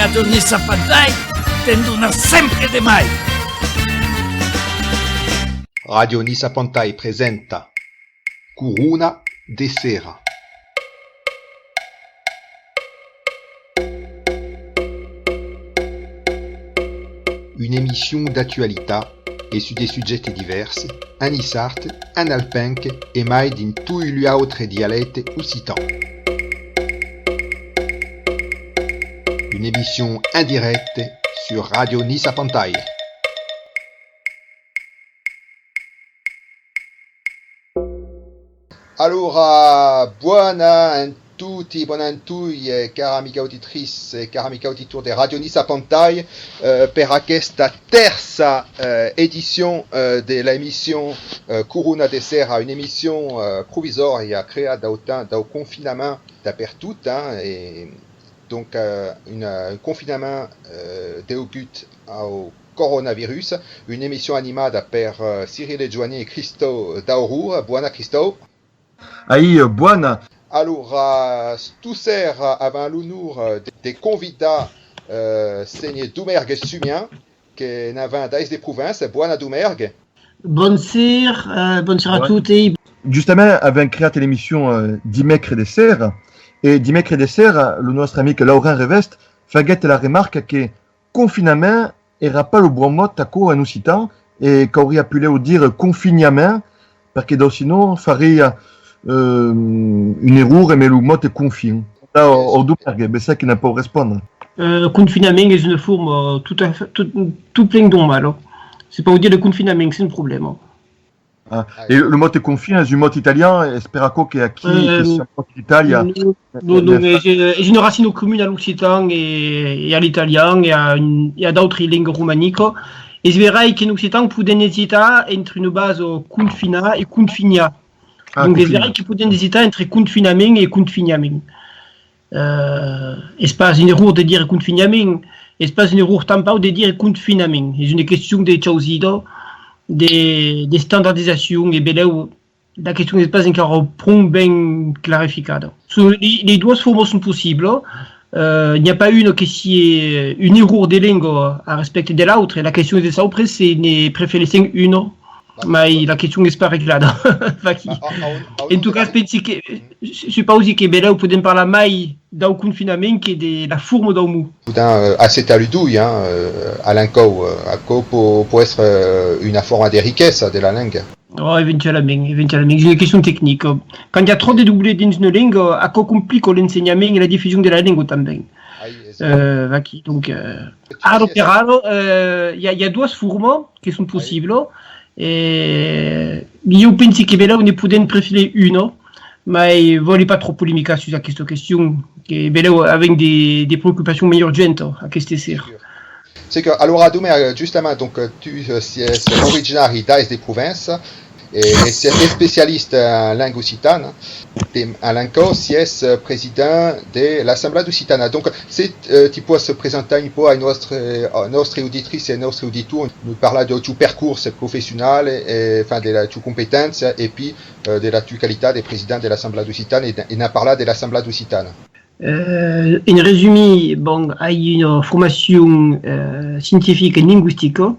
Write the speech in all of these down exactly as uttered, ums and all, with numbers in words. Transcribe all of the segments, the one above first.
Ràdio Nissa Pantai te'n dona sempre de mai. Ràdio Nissa Pantai presenta Corona de Sera. Una emission d'actualitat e sus de subjèctes divèrs, en niçard, en alpenc e mai dins toi lu autres dialèctes occitans. Una emission en dirècte sus Ràdio Nissa Pantai. Alora, bona en toti, bona en toi, eh, cara amiga auditritz, eh, cara amiga auditor de Ràdio Nissa Pantai, eh, per aquesta tèrça, eh, edicion, eh, de l'emission, eh, Corona de Sera, una emission, eh, provisòria creada au temps dau confinament dapertot, hein, e donc, eh, una, un confinament, eh, deugut au coronavirus, una emission animada per, eh, Cyril e Joanin e Cristòu Daurur. Bona, Cristòu. Ai, eh, bona. Alora, sto ser avèm l'onor de, de convidar, eh, sénher Domèrgue Sumian, que n'avèm d'Ais de Provença. Bona, Domèrgue. Bonser, eh, bonser a toti. Justament, avèm creat l'emission, eh, dimècres de sera, e dimècres de sera, lo nòstre amic Laurent Revest faguèt la remarca que confinament èra pas lo bon mot aquò en occitan e qu'auriá pulèu dire confinhament, perque dau sinon fariá, eh, un error emé lo mot confin. Là, au, au Domèrgue, bessai que ne pòu respondre. Eh, confinament es una forma tot a fait, tot, tot plen normala. Se pòu dire confinament sens problèma. Ah, e lo mot confin es un mot italian, es per aquò que aquí, que siam pas en Itàlia. Non, non, non, es, es una racina comuna a l'occitan e, e a l'italian e a, un, e a d'autri lengas romanicas. Es verai qu'en occitan podèm esitar entre una basa confinar e confinhar. Donc es verai que podèm esitar entre confinament e confinhament. Eh, es pas un error de dire confinhament, es pas un error tanpauc de dire confinament. Es una question de chausida, de, d'estandardizacion, e belèu la question es pas encara pron ben clarificada. Son, li, li doas formas son possiblas. Eh, n'i a pas una que sié un error de lenga a respècte de l'autre. La question es de saupre se ne preferissèm una. Mai la question es pas reglada. Vaquí. En tot cas, pensi que, supausi que belèu podèm parlar mai dau confinament que de la forma dau mot. Podèm, eh, acceptar lu doi, hein, eh, a l'encòp, eh, aquò pòu, pòu èstre, eh, una forma de riquesa de la lenga. Oh, eventualament, eventualament. Es una question tecnica. Quand i a tròp de doble dins una lenga, aquò complica l'ensenhament e la difusion de la lenga tanben. Eh, vaquí, donc, eh, ara per ara, eh, i a, i a doas formas que son possiblas. E ieu pensi que belèu ne podèm preferir una, mai vòli pas tròp polemicar sus aquesta question, que belèu avèm de, de preocupacions mai urgentas aqueste ser. Segur. Segur. Alora, Domèrgue, justament, donc, eh, tu, eh, siás originari d'Ais de Provença e, e siás especialista en lenga occitana. De, a l'encòp, siás, eh, president de l'Assemblada Occitana. Donc, se, eh, ti pòs presentar un pauc ai nòstre, a nòstre auditritz e nòstre auditor, nos parlar dau tiu percors professional, e, enfin, de la tua competéncia, e pi, eh, de la tua qualitat de president de l'Assemblada Occitana e, e n'en parlar de l'Assemblada Occitana. Eh, en resumit, bon, ai una formacion, eh, scientifica en lingüistica.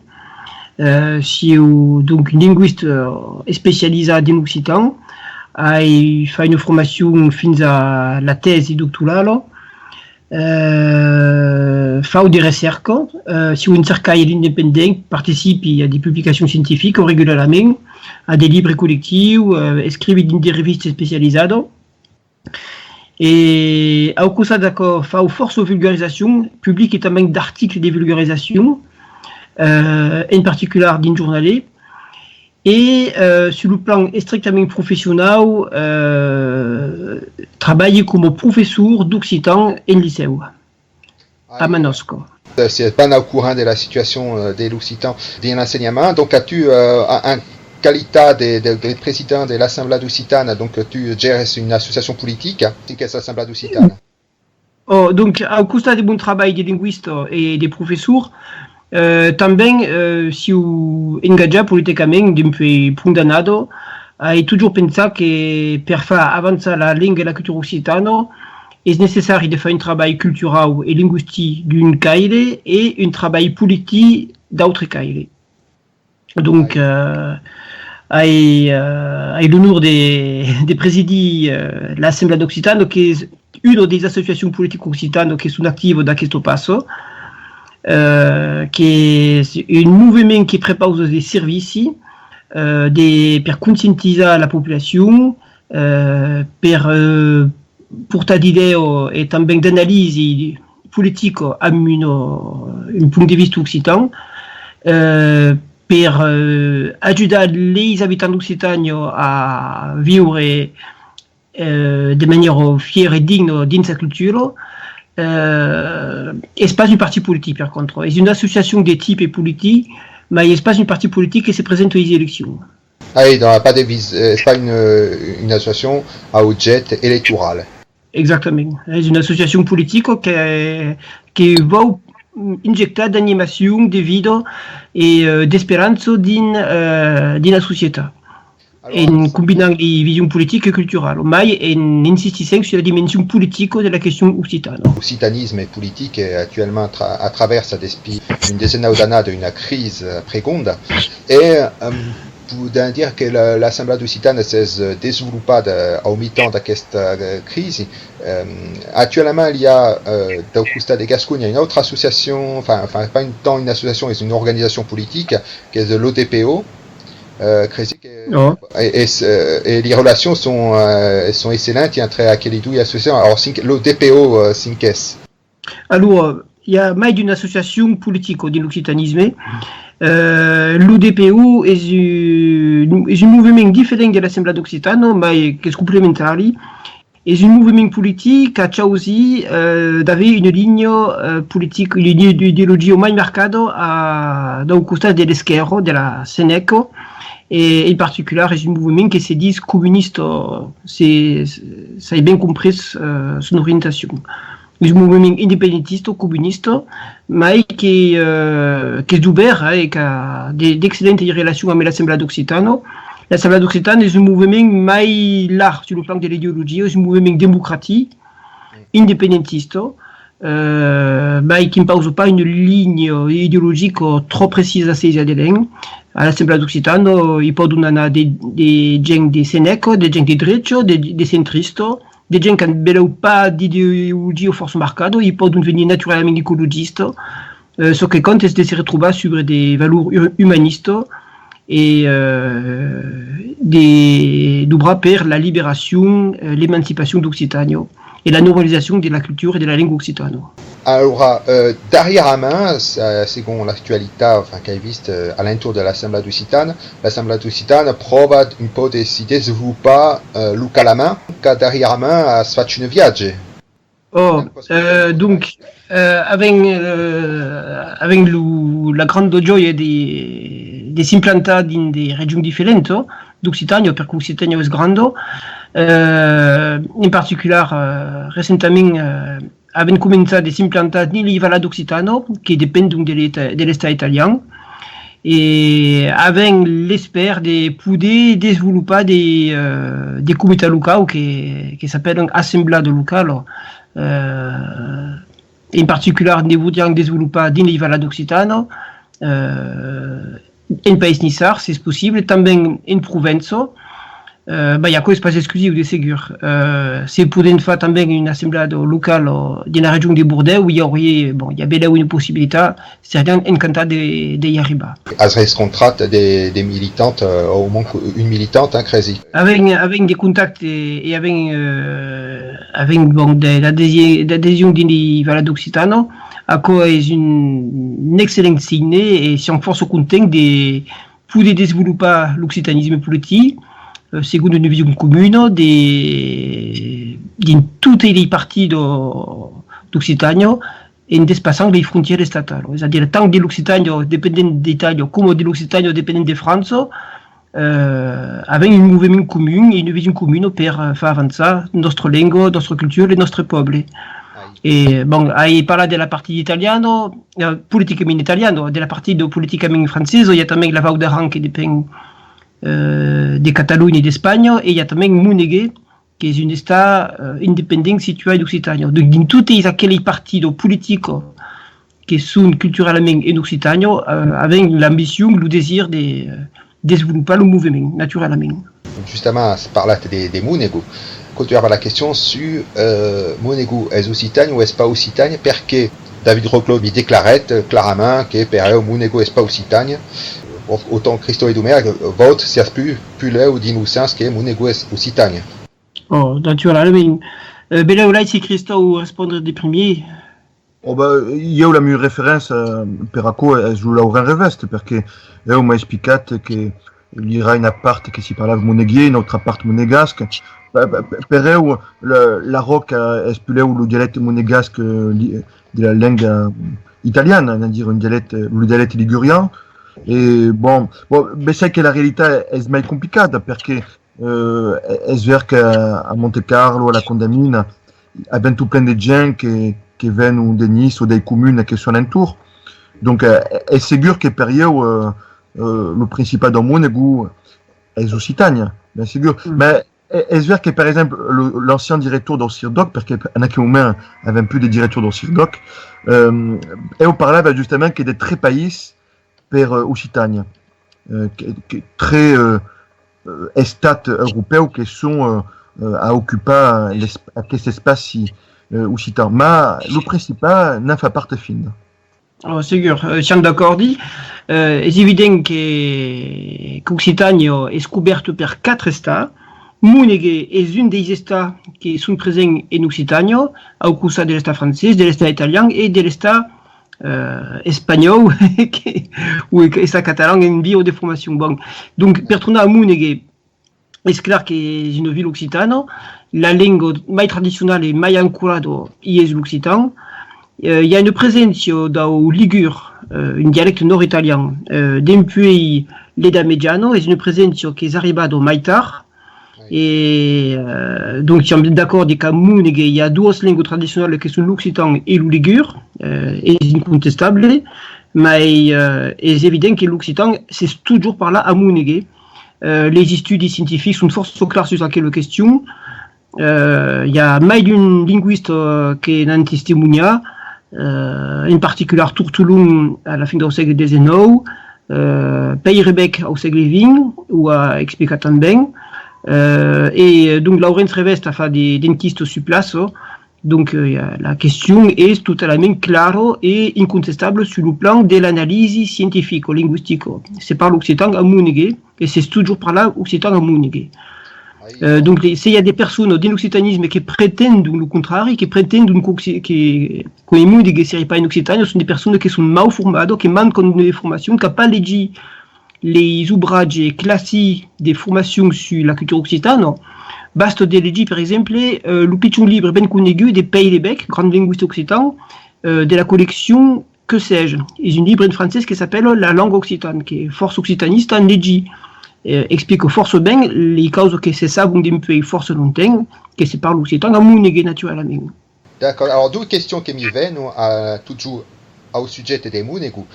Eh, siáu, donc, un lingüista, eh, especializat en occitan. Ai fait una formacion fins a la tèsi doctorala. Eh, fau de recèrca, eh, siáu un cercaire independent, participi a de publicacions scientificas regularament, a de libres collectius, eh, escrivi dins de revistas especializadas. E au costat d'aquò, fau fòrça vulgarizacion, publiqui tanben d'articles de vulgarizacion, eh, en particular dins jornalets, e, eh, sus lo plan estrictament professionau, eh, trabalhi coma professor d'occitan en licèu. A Manosca. Eh, siás ben au corrent de la situacion, eh, de l'occitan dins l'ensenhament. Donc, as-tu, eh, en, en qualitat de, de, de president de l'Assemblada Occitana, donc, tu gères una associacion politica, qu'es l'Assemblada Occitana? Oh, donc, au costat de mon trabalh de lingüista e de professor, eh, tanben, eh, siáu engatjat politicament dempuèi pron d'annadas. Ai totjorn pensat que per far avançar la lenga e la cultura occitana, es necessari de far un trabalh culturau e lingüistic d'un caire e un trabalh politic d'autre caire. Donc, euh, ai, euh, ai l'onor de, de presidir, euh, l'Assemblada Occitana, qu'es una de las associacions politicas occitanas que son activas d'aquesta passa, euh, qu'es un movement que prepausa de servicis, euh, de, per conscientizar la populacion, euh, per, euh, portar d'idèas e tanben d'analisi politica amb una, un punt de vista occitan, euh, per, euh, ajudar leis abitants d'Occitània a viure, euh, de manièra fièra e digna dins sa cultura. Euh, es pas un partit politic, per contra. Es una associacion de tipe politic, mai es pas un partit politic que se presenta a las eleccions. Ah, donc, pas de vis-, euh, es pas une, une association à objet électoral. Exactament. Es una associacion politica que, que vòu injectar d'animacion, de vida e, euh, d'esperança dins, euh, dins la societat. Alors, en combinant las visions politicas e culturalas, mai en insistissent sus la dimension politica de la question occitana. L'occitanisme politique, euh, actuellement tra-, a travèrsa despí un desenau d'annadas una crisi, euh, pregonda. E, euh, podèm dire que la, l'Assemblada Occitana s'es, euh, desvolopada, euh, au mitan d'aquesta, euh, crisi. Euh, actualament, i a, euh, dau costat de Gasconha, una autra associacion, enfin, enfin, pas un, tant una associacion, es una organizacion politica, qu'es l'O D P O. Euh, cresi que, e, e, euh, e li relacions son, euh, son excellenti entre aqueli dui associacions. Alors, cinc, l'O D P O, euh, cinc es. Alora, i a mai d'una associacion politica dins l'occitanisme. Euh, l'O D P O es un, es un movement diferent de l'Assemblada Occitana, mai qu'es complementari. Es un movement politic qu'a chausit, euh, d'aver una linha, euh, politica, una linha d'ideologia mai marcada a, dau costat de l'esquèrra, de la CNECO, e en particular es un movement que se ditz comunista, se, se, s'ai ben comprés, euh, son orientacion. Es un movement independentista, comunista, mai que, euh, qu'es dubèrt, eh, e qu'a de, d'excellentas relacions amb l'Assemblada Occitana. L'Assemblada Occitana es un movement mai larg sus lo plan de l'ideologia, es un movement democratic, independentista, euh, mai qu'impausa pas una linha ideologica tròp precisa a seis aderents. A l'Assemblada Occitana, i pòdon anar de, de gents de CNECO, de gents de drecha, de, de centrista, de gents qu'an benlèu pas d'ideologia fòrça marcada, i pòdon venir naturalament ecologistas. Euh, çò que compta es de se retrobar subre de valors hu-, umanistas e, euh, de, d'obrar per la liberacion, euh, l'emancipacion d'Occitània e la normalizacion de la cultura e de la lenga occitana. Alora, euh, darrièrament, se-, segon l'actualitat, enfin, qu'ai vist, euh, a l'entorn de l'Assemblada Occitana, l'Assemblada Occitana pròva un pauc de si desvolopar, euh, localament, qu'a darrièrament as fach un viatge. Oh, euh, donc, euh, avèm, euh, avèm lo, la granda jòia de, de s'implantar dins de regions diferentas d'Occitània, perque Occitània es granda. Euh, en particular, euh, recentament, euh, avèm començat de s'implantar dins li Valas Occitanas, que dependon de l'Eta-, de l'Estat italian, e avèm l'espèr de poder desvolopar de, euh, de comitats locaus que, que s'apèlan assembladas localas, euh, en particular ne voudriam desvolopar dins li Valas Occitanas, euh, en País Niçard, s'es possible, tanben en Provença. Euh, ben, aquò es pas exclusiu, de segur. Euh, se podèm far tanben una assemblada locala dins la region de Bordèu, i auriá, bon, i a benlèu una possibilitat, seriam encantats de, de i arribar. As rescontrat de, de militantas, euh, au mens un militant, hein, cresi? Avèm, avèm de contactes e avèm, euh, avèm, bon, de, d'adesi-, d'adhesion dins li Valas Occitanas. Aquò es un, un excellent signe e siam fòrça contents de poder desvolopar l'occitanisme politic, euh, segon una vision comuna de, dins totes li partits d'O-, d'Occitània, en despassant li frontièras estatalas. Es a dire, tant de l'Occitània dependent d'Itàlia coma de l'Occitània dependent de França, euh, avèm un movement comun e una vision comuna per, euh, far avançar nòstra lenga, nòstra cultura e nòstre pòble. E, bon, ai parlat de la partida italiana, euh, politicament italiana, de la partida politicament francesa, i a tanben la Vau d'Aran que depend, euh, de Catalonha e d'Espanha, e i a tanben Moneguer, qu'es un estat, eh, independent situat en Occitània. Donc, dins totes aqueles partits politics que son culturalament en Occitània, eh, avèm l'ambicion, lo desir de, eh, desvolopar lo movement, naturalament. Justament, as parlat de, de Monegon. Continuar la question sus, eh, Monegon es Occitània o es pas Occitània, perque David Roclaume i declarèt, eh, clarament que per eu Monegon es pas Occitània. Autant Cristòu e Domènech, eh, vòt, siás pus, pus lèu dins lo sens que Monegon es Occitània. Oh, naturalament. Eh, belèu laissi Cristòu respondre de primièr. Oh, ben, ieu, la mieu referéncia, eh, per aquò es lo Laurent Reveste, perque eu m'a explicat que li èra una part que si parlava moneguièr, una autra part monegasc. Per, per, per eu, la, la ròca es pus lèu lo dialècte monegasc, eh, li-, de la lenga italiana, es a dire un dialècte, lo dialècte ligurian. E, bon, bon, bessai que la realitat es mai complicada, perque, eh, es ver que a Monte Carlo, a la Condamina, avèm tot plen de gents que, que venon de Niça o dei comunas que son entorn. Donc, eh, es segur que per ieu, eh, eh, lo Principat dau Monegon es Occitània, ben segur. Mm. Mas e-, es ver que, per exemple, lo, l'ancian director dau CIRDÒC, perque en aquel moment avèm pus de director dau CIRDÒC, eh, eu parlava justament que de tres país per, eh, Occitània, eh, que, que tres, eh, eh, estats europèus que son, eh, eh, a ocupar l'esp-, aqueste espaci, eh, occitan. Mas lo Principat ne'n fa pas fin. Oh, segur, eh, siam d'acòrdi. Eh, es evident que, qu'Occitània es cobèrta per quatre estats. Moneguer es un deis estats que son presents en Occitània, au costat de l'estat francés, de l'estat italian e de l'estat, eh, espanhòu, que, o estat catalan en via de formacion. Bon, donc, per tornar a Moneguer, es clar qu'es una vila occitana, la lenga mai tradicionala e mai ancorada i es l'occitan. Eh, i a una preséncia dau ligur, eh, un dialècte nòrd-italian, eh, dempuèi l'Edat Mejana, es una preséncia qu'es arribada mai tard. E, eh, donc, siam d'acòrdi qu'a Moneguer i a doas lengas tradicionalas que son l'occitan e lo ligur, eh, es incontestable, mai, eh, es evident que l'occitan s'es totjorn parlat a Moneguer. Eh, les estudis scientifics son fòrça clars sus aquela question. Eh, i a mai d'un lingüista que n'an testimoniat, eh, en particular Tortolon a la fin dau sègle dètz-e-nòu, eh, Pèirebec au sègle vint, o a explicat tanben, eh, e donc Laurenç Reveste a fach de, d'enquistas sus plaça, donc, eh, la question es totalament clara e incontestabla sus lo plan de l'analisi scientifica, lingüistica. Se parla occitan a Moneguer, e s'es totjorn parlat occitan a Moneguer. Eh, donc, se i a de personas dins l'occitanisme que pretendon lo contrari, que pretendon qu'occi-, que, que Moneguer seriá pas en Occitània, son de personas que son mau formadas, que mancan de formacion, qu'a pas legit les obratges classics de formacion sus la cultura occitana. Basta de legir, per exemple, eh, lo pichon libre ben conegut de Pèirebec, grand lingüista occitan, eh, de la colleccion Que sais-je? Es un libre en francés que s'apèla La langue occitane, que fòrça occitanistas an legit. Eh, explica fòrça ben les causas que se sabon dempuèi fòrça longtemps, que se parla occitan a Moneguer, naturalament. D'acòrd. Alòrs, doas questions que mi venon a, totjorn au subjècte de Monegon.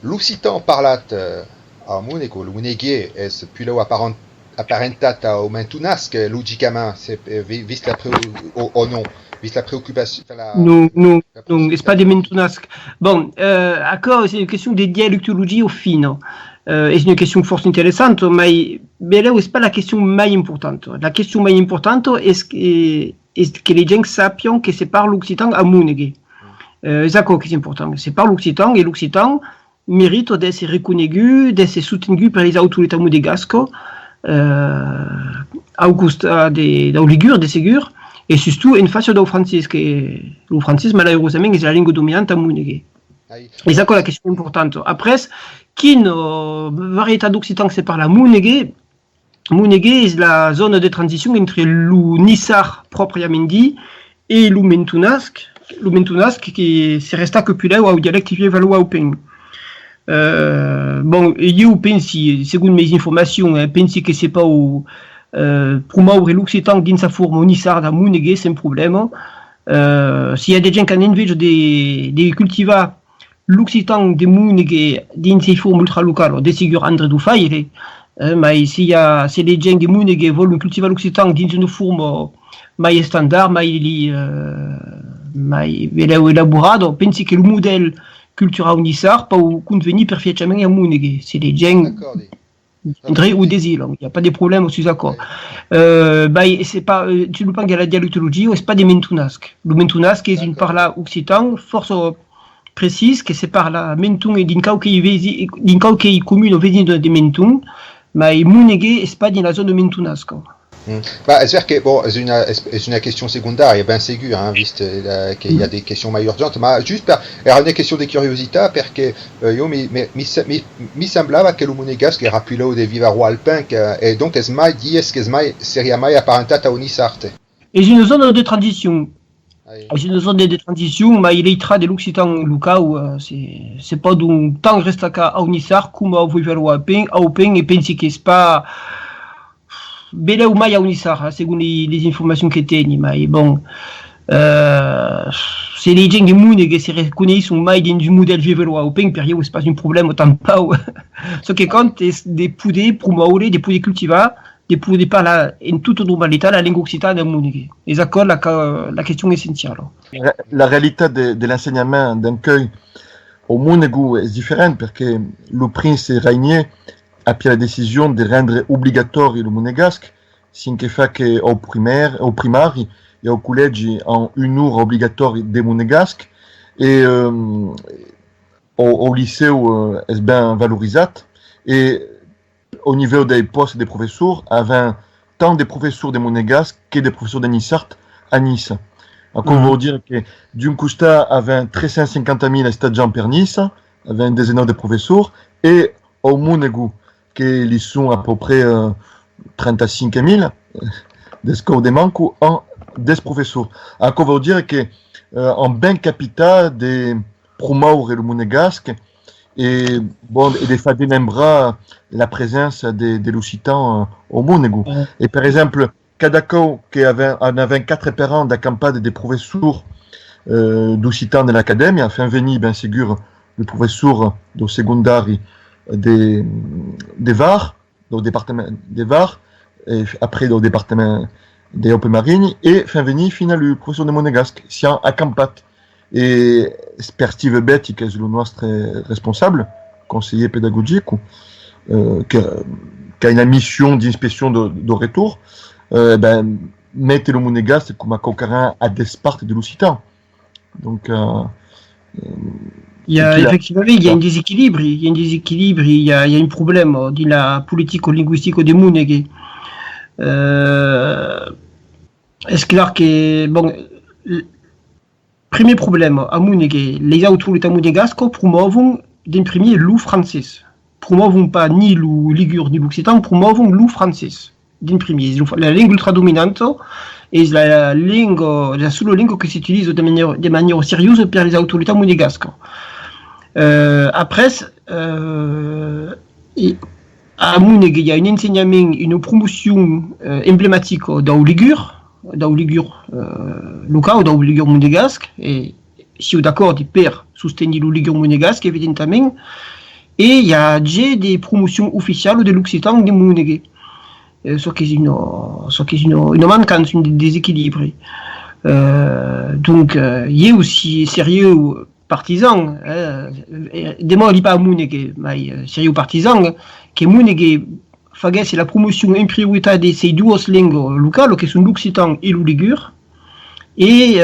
L'occitan parlat, eh, a Monegon, lo moneguièr, es puslèu aparent-, aparentat au mentonasc, logicament, se, eh, vi-, vist la preo-, o, o non, vist la preocupacion, la... Non, non, la non, es pas de mentonasc. Bon, eh, aquò es una question de dialectologia fina. Eh, es una question fòrça interessanta, mai belèu es pas la question mai importanta. La question mai importanta es que, es que les gents sapián que se parla occitan a Moneguer. Eh, es aquò qu'es important. Se parla occitan e l'occitan merita d'èsser reconegut, d'èsser sostengut per les autoritats monegascas, eh, au costat de, dau ligur, de segur, e sustot en fàcia dau francés, que lo francés, malaurosament, es la lenga dominanta a Moneguer. Es aquò la question importanta. Après, quina, eh, varietat d'occitan se parla a Moneguer? Moneguer es la zòna de transicion entre lo niçard propriament dit e lo mentonasc, lo mentonasc que se restaca puslèu au dialècte vielvalois o pen. Eh, bon, ieu pensi, segon meis informacions, eh, pensi que se pòu, eh, promòure l'occitan dins sa forma niçarda a Moneguer sens problèma. Eh, se i a de gents qu'an enveja de, de cultivar l'occitan de Moneguer dins ei forma ultralocala, de segur an dret d'o faire, eh, mai se i a, se les gents de Moneguer vòlon cultivar l'occitan dins una forma mai estandard, mai, eh, mai belèu elaborada. Pensi que lo modèl culturau niçard pòu convenir perfiechament a Monegue, se legèm D'accòrdi. Dre o desilham, i a pas de problèma sus aquò. Euh, ben, e se pas, euh, sus lo plan de la dialectologia, es pas de mentonasc. Lo mentonasc es un parlar occitan fòrça precís, que se parla a Menton e dins quauquei vesi-, dins quauquei comuna vesina de Menton, mai Monegue es pas dins la zòna mentonasca. Mm. Bah, es ver que, bon, es una, es, es una question segondària, ben segur, hein, vist, eh, la, que i a de questions mai urgentas, mas just per, èra una question de curiositat, perque, eh, jo mi, mi, mi, mi, mi semblava que lo monegasc èra puslèu de vivarois alpin, que, e donc es mai, dies qu'es mai, seriá mai aparentat au niçard. Es una zòna de transicion. Ai. Es una zòna de transicion, mai l'estrat de l'occitan locau, eh, se, se pòdon tant restacar au niçard coma au vivarois alpin, alpin, e pensi qu'es pas, belèu mai au niçard, eh, segon li, les informacions que teni, mai bon, eh, se les gents de Monegue se reconeisson mai dins un modèl vivarois alpin, per ieu es pas un problèma tanpauc. Çò que compta es de poder promòure, de poder cultivar, de poder parlar en tota normalitat la lenga occitana a Monegue. Es aquò la, la question essenciala. La, la realitat de, de l'ensenhament dempuèi au Monegue es diferent, perque lo prince Rainier a pres la decision de rendre obligatòri lo monegasc, cen que fa que au primèr, au primari e au collègi an una ora obligatòri de monegasc, e, euh, au, au licèu, euh, es ben valorizat, e au nivèu dei pòstes de professor, avèm tant de professors de monegasc que de professors de niçard a Niça. Aquò vòu dire que d'un costat avèm tres cents cinquanta mila estatjants per Niça, avèm dètz-e-nòu de professors, e au Monegue, que li son a peu près, euh, trenta-cinc mila, eh, d'escòu de manco an dètz professors. Aquò vòu dire que, euh, an ben capitat de promòure lo monegasc e, bon, e de far denembrar la preséncia de, de l'occitan, euh, au Monegue. E, per exemple, cada còp que avèm, n'avèm quatre per an d'acampada de professors, euh, d'occitan de l'acadèmia, fèm venir, ben segur, lo professor dau segondari de, de Var, dau departament de Var, e après dau departament de Alpes-Maritimes, e fèm venir finda lo professor de monegasc, siam acampat. E per Steve Betti, qu'es lo nòstre responsable, conselhièr pedagogic, euh, que, qu'a una mission d'inspeccion de, de retorn, euh, ben, mete lo monegasc coma quauquarren a despart de l'occitan. Donc, euh, euh, i a, efectivament, i a un desequilibri, i a un desequilibri, i a, i a un problèma dins la politica lingüistica de Monegue. Euh, es clar que, bon, l-, primièr problèma, a Monegue, les autoritats monegascas promòvon d'en primièr lo francés. Promòvon pas ni lo ligur ni l'occitan, promòvon lo francés. D'en primièr, es lo, la lenga ultradominanta, es la, la lenga, la sola lenga que s'utiliza de manièra, de manièra seriosa per les autoritats monegascas. Euh, après, euh, e, a Monegue, i a un ensenhament, una promocion, euh, emblematica dau ligur, dau ligur, euh, locau, dau ligur monegasc, e siáu d'acòrdi per sostenir lo ligur monegasc, evidentament, e i a ges de promocion oficiala de l'occitan de Monegue. Euh, çò qu'es una, çò qu'es una, una mancança, un desequilibri. Euh, donc, euh, ieu, si seriáu partisan, eh, e demòri pas a Monegue, mai, eh, seriáu partisan, que Monegue faguèsse la promocion en prioritat de sei doas lengas localas, que son l'occitan e lo ligur, e, eh,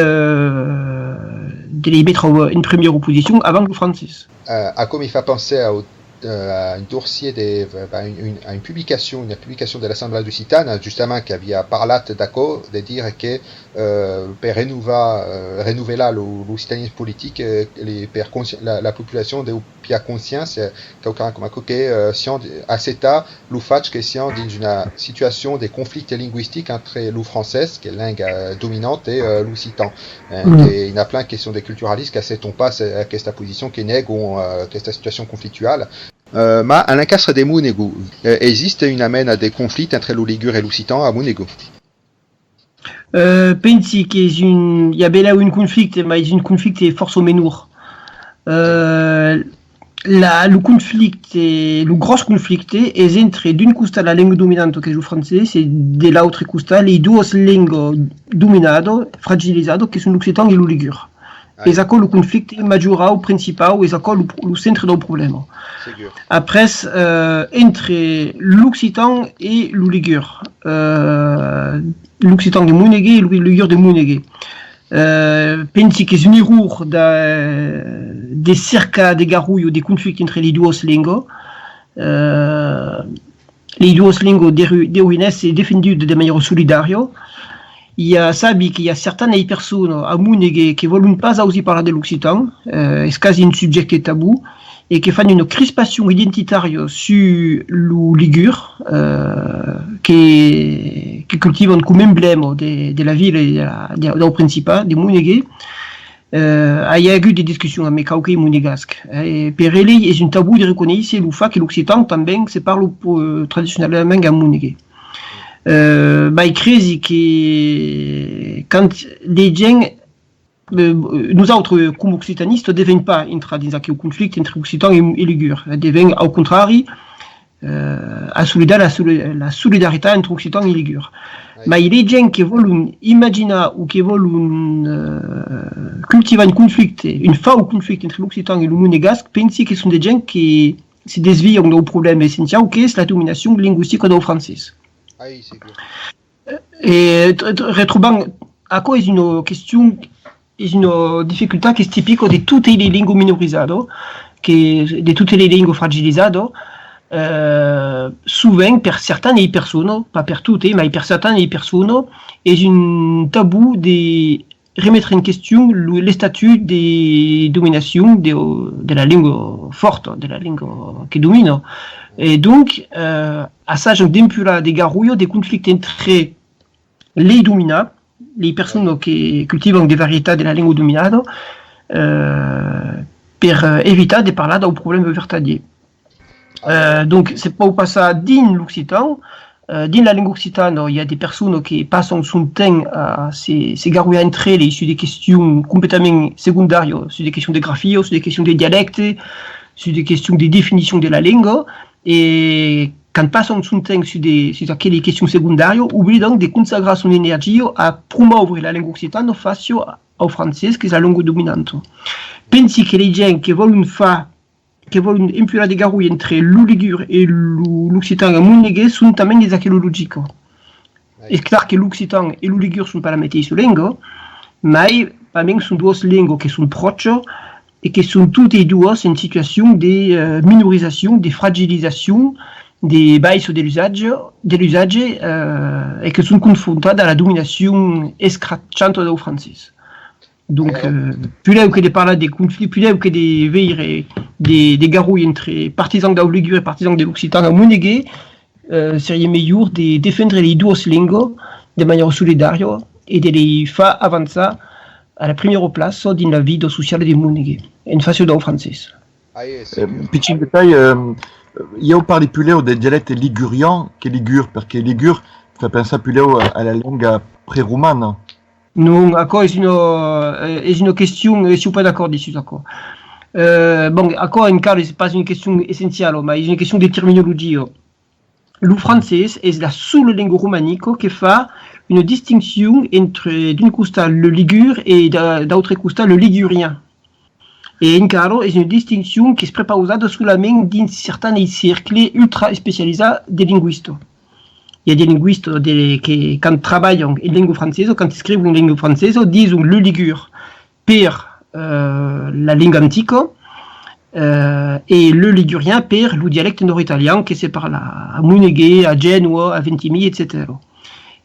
de les metre en primièra posicion avant lo francés. Euh, aquò mi fa pensar au, euh, a un dossièr de, euh, ben, un, un, a una publicacion, una publicacion de l'Assemblèa Occitana, justament, qu'aviá parlat d'aquò, de dire que, euh, per renovar, euh, renovelar lo, l'occitanisme politic, euh, les, per consci-, la, la populacion deu piar consciéncia, quauquarren coma aquò que, euh, siam, acceptar lo fach que siam dins una situacion de conflicte lingüistic entre lo francés, qu'es lenga, euh, dominanta, e, euh, l'occitan. Eh, que i a plan que son de culturalistas qu'acceptan pas, eh, aquesta posicion, que nègan, eh, aquesta situacion conflictuala. Eh, mas en l'encastre de Monegue, eh, existe una mena de conflicte entre lo ligur e l'occitan a Monegue? Eh, pensi qu'es un, i a belèu un conflicte, mas es un conflicte fòrça menor. Eh, La, lo conflicte, lo gròs conflicte es entre, d'un costat, la lenga dominanta, qu'es lo francés, e de l'autre costat, lei doas lengas dominadas, fragilizadas, que son l'occitan e lo ligur. Es aquò lo conflicte majorau, principau, es aquò lo, lo centre dau problèma. Après, euh, entre l'occitan e lo ligur, euh, l'occitan de Moneguer e lo ligur de Moneguer. Euh, pensi qu'es un error de, de cercar de garrolhas, de conflicte entre lei doas lengas. Euh, lei doas lengas deru-, deurián èsser defendudas de maniera solidària. I a, sabi que i a certanas personas a Moneguer que vòlon pas ausir parlar de l'occitan, euh, es quasi un subjècte tabú, e que fan una crispacion identitària sus lo ligur, euh, que, que cultivan coma emblèma de, de la vila e de la, de, dau Principat, de Moneguer. Euh, ai agut de discussions amb quauquei monegasc, eh, e per elei es un tabú de reconéisser lo fach que l'occitan tanben se parla, euh, tradicionalament a Moneguer. Euh, mai cresi que quand lei gents, euh, nosautres, coma occitanistas, devèm pas intrar dins aqueu conflicte entre occitan e, e ligur, eh, devèm, au contrari, euh, assolidar la soli-, la solidaritat entre occitan e ligur. Mai lei gents que vòlon imaginar o que vòlon, euh, cultivar un conflicte, un fau conflicte entre l'occitan e lo monegasc, pensi que son de gents que se desvian dau problèma essenciau qu'es la dominacion lingüistica dau francés. E t-, t-, retrobam, aquò es una question, es una dificultat qu'es tipica de totei lei lengas minorizadas, que, de totei lei lengas fragilizadas, euh, sovent per certanas personas, pas per totei, mai per certanas personas, es un tabú de remetre en question lo, l'estatut de dominacion de, de la lenga fòrta, de la lenga que domina. E donc, euh, assajan d'empular de garrolhas, de conflictes entre lei dominats, lei personas que cultivan de varietats de la lenga dominada, euh, per, euh, evitar de parlar dau problèma vertadier. Euh, donc, se pòu passar dins l'occitan, euh, dins la lenga occitana, i a de personas que passan son temps a se, se garrolhar entre eles sus de questions completament segondàrias, sus de questions de grafia, sus de questions de dialècte, sus de questions de definicion de la lenga, e quand passan son temps sus de, sus aquelas questions segondàrias, oblidan de consagrar son energia a promòure la lenga occitana fàcia au francés, qu'es la lenga dominanta. Pensi que lei gents que vòlon far, que vòlon empular de garrolhas entre lo ligur e lo, l'occitan a Moneguer son tanben dins aquela logica. Es clar que l'occitan e lo ligur son pas la meteissa lenga, mai pasmens son doas lengas que son pròchas e que son totei doas en situacion de, euh, minorizacion, de fragilizacion, de baissa de l'usatge, de l'usatge, euh, e que son confrontadas a la dominacion escrachanta dau francés. Donc, euh, pulèu que de parlar de conflicte, pulèu que de veire de, de garrolhas entre partisans dau ligur e partisans de l'occitan a Moneguer, euh, seriá melhor de defendre lei doas lengas de maniera solidària e de lei far avançar a la primiera plaça dins la vida sociala de Moneguer, en fàcia dau francés. Euh, pichon detalh, euh, ieu parli pulèu de dialècte ligurian que ligur, perque ligur fa pensar pulèu a, a la lenga preromana. Non, aquò es una, eh, es una question, eh, siáu pas d'acòrdi sus aquò. Eh, bon, aquò encara es pas una question essenciala, mas es una question de terminologia. Lo francés es la sola lenga romanica que fa una distincion entre, d'un costat, le ligur e d'a-, d'autre costat, le ligurien. E encara es una distincion qu'es prepausada solament dins certans cercles ultra especializats de lingüistas. I a de lingüistas de, que, quand trabalhan en lenga francesa, quand escrivon en lenga francesa, dison le ligur per, eh, la lenga antica, eh, e le ligurien per lo dialècte nòrd-italian que se parla a Moneguer, a Genòva, a Ventimiglia, etcetèra.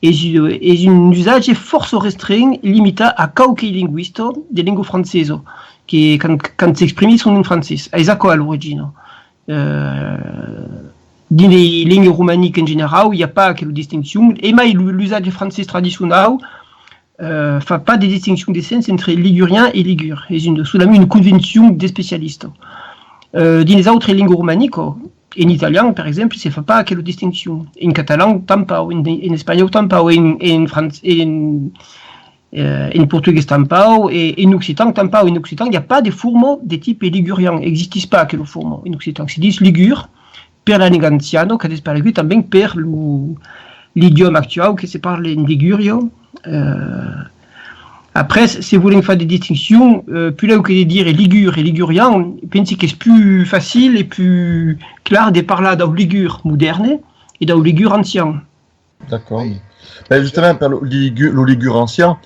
Es, es un usatge fòrça restrench, limitat a quauquei lingüistas de lenga francesa, que quand, quand s'exprimisson en francés. Es aquò a l'origina. Eh, dins lei lengas romanicas en generau, i a pas aquela distincion. E mai lo, l'usatge francés tradicionau, eh, fa pas de distincion de sens entre ligurien e ligur. Es una, solament una convencion d'especialistas. Eh, dins leis autras lengas romanicas, en italian, per exemple, se fa pas aquela distincion. En catalan, tanpauc, en, en espanhòu, tanpauc, en, en franc-, en, Eh, en portugués tanpauc, e en occitan tanpauc. En occitan, i a pas de forma de tipe ligurian, existís pas aquela forma en occitan. Se ditz ligur per la lenga anciana, qu'a desparegut tanben per lo, l'idiòma actuau que se parla en Ligúria. Eh, après, se volèm far de distinction, eh, puslèu que de dire ligur e ligurian, pensi qu'es pus facil e pus clar de parlar dau ligur modèrne e dau ligur ancian. D'acòrd. Ben, justament, per lo ligu-, lo ligur ancian,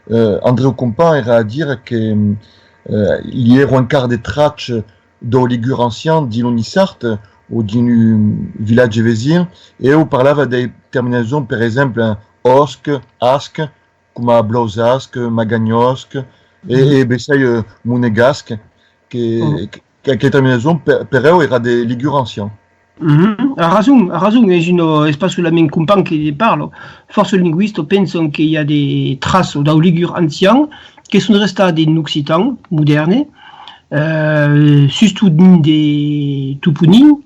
eh, Andreu Compan èra a dire que, eh, li èra encara de traches dau ligur ancian dins lo Niçard o dins un vilatge vesin, e eu parlava de terminason, per exemple, òsc, asc, coma Blausasc, Maganhòsc, e, e bessai, eh, Monegasc, que, que, que terminason per, per eu èra de ligur ancian. Mhm. A rason, a rason, es una, es pas solament Compan que parla. Fòrça lingüistas pensan que i a de traças dau ligur ancian que son restadas en occitan modèrne, eh, sustot dins de toponims,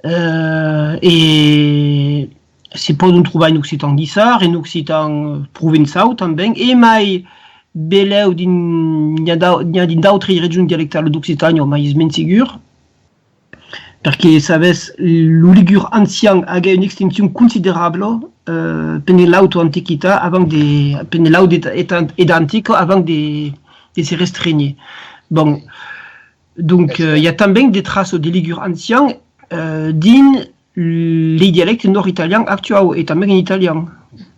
eh, e se pòdon trobar en occitan niçard, en occitan provençau tanben, e mai belèu dins, n'i a dau-, n'i a dins d'autras regions dialectalas d'Occitània, mai es mens segur, perque, sabes, lo ligur ancian aguèt una extincion considerabla, eh, pendent l'auta antiquitat, avant de, pendent l'auta edat, edat antica, avant de, de se restrénher. Bon, donc, eh, i a tanben de traças de ligur ancian, eh, dins li dialèctes nòrd-italians actuaus e tanben en italian.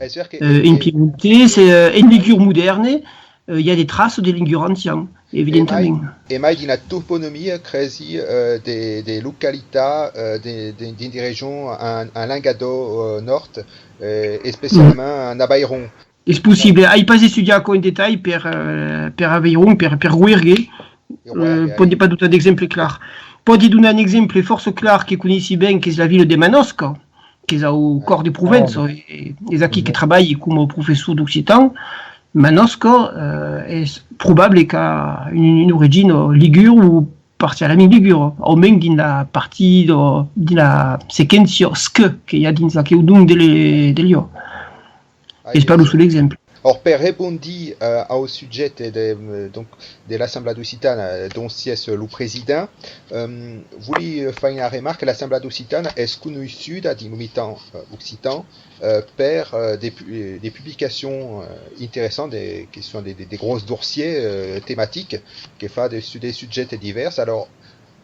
Es ver que, eh, en piemontés, eh, en ligur modèrne, eh, i a de traças de ligur ancian, evidentament. E mai, e mai dins la toponomia, cresi, eh, de, de localitats, eh, de, de, dins de regions en, en Lengadòc, eh, Nòrd, eh, especialament en Avairon. Es possible. Ai pas estudiat aquò en detalh per, eh, per Avairon, per, per Roergue. Eh, pòdi pas donar d'exemple clar. Pòdi donar un exemple fòrça clar que coneissi ben, qu'es la vila de Manòsca, qu'es au còr de Provença, e, e es aquí que trabalhi coma professor d'occitan. Manòsca, eh, es probable qu'a un, una origina ligura o parcialament ligura, au mens dins la partida, dins la sequéncia sc que i a dins aqueu nom de le-, de lieu. Es pas lo sol exemple. Or, per rebondir, eh, au subjècte de, eh, donc, de l'Assemblada Occitana, eh, dont siás lo president, eh, voli, eh, far una remarca, l'Assemblada Occitana es conoissuda dins lo mitan, eh, occitan, eh, per, eh, de pu-, eh, de publicacions, eh, interessantas, de, que son de, de, de gròsses dossièrs, eh, tematics, que fa de su-, de subjèctes divèrs. Alòrs,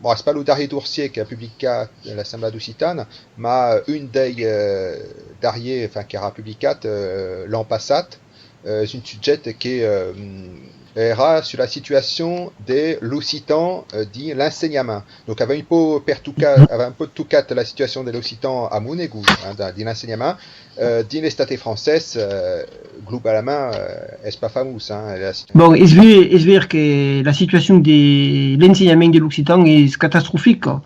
bon, es pas lo darrièr dossièr qu'a publicat l'Assemblada Occitana, mas un dei, eh, darrièrs, enfin, qu'èra publicat, eh, l'an passat, eh, es un subjècte que, eh, èra sus la situacion de l'occitan, eh, dins l'ensenhament. Donc, avèm un pauc pertocat, avèm un pauc tocat la situacion de l'occitan a Monegon, hein, da-, dins l'ensenhament. Eh, dins l'estat francés, eh, globalament, eh, es pas famós, hein, la situa- Bon, es ver, es ver que la situacion de l'ensenhament de l'occitan es catastrofica.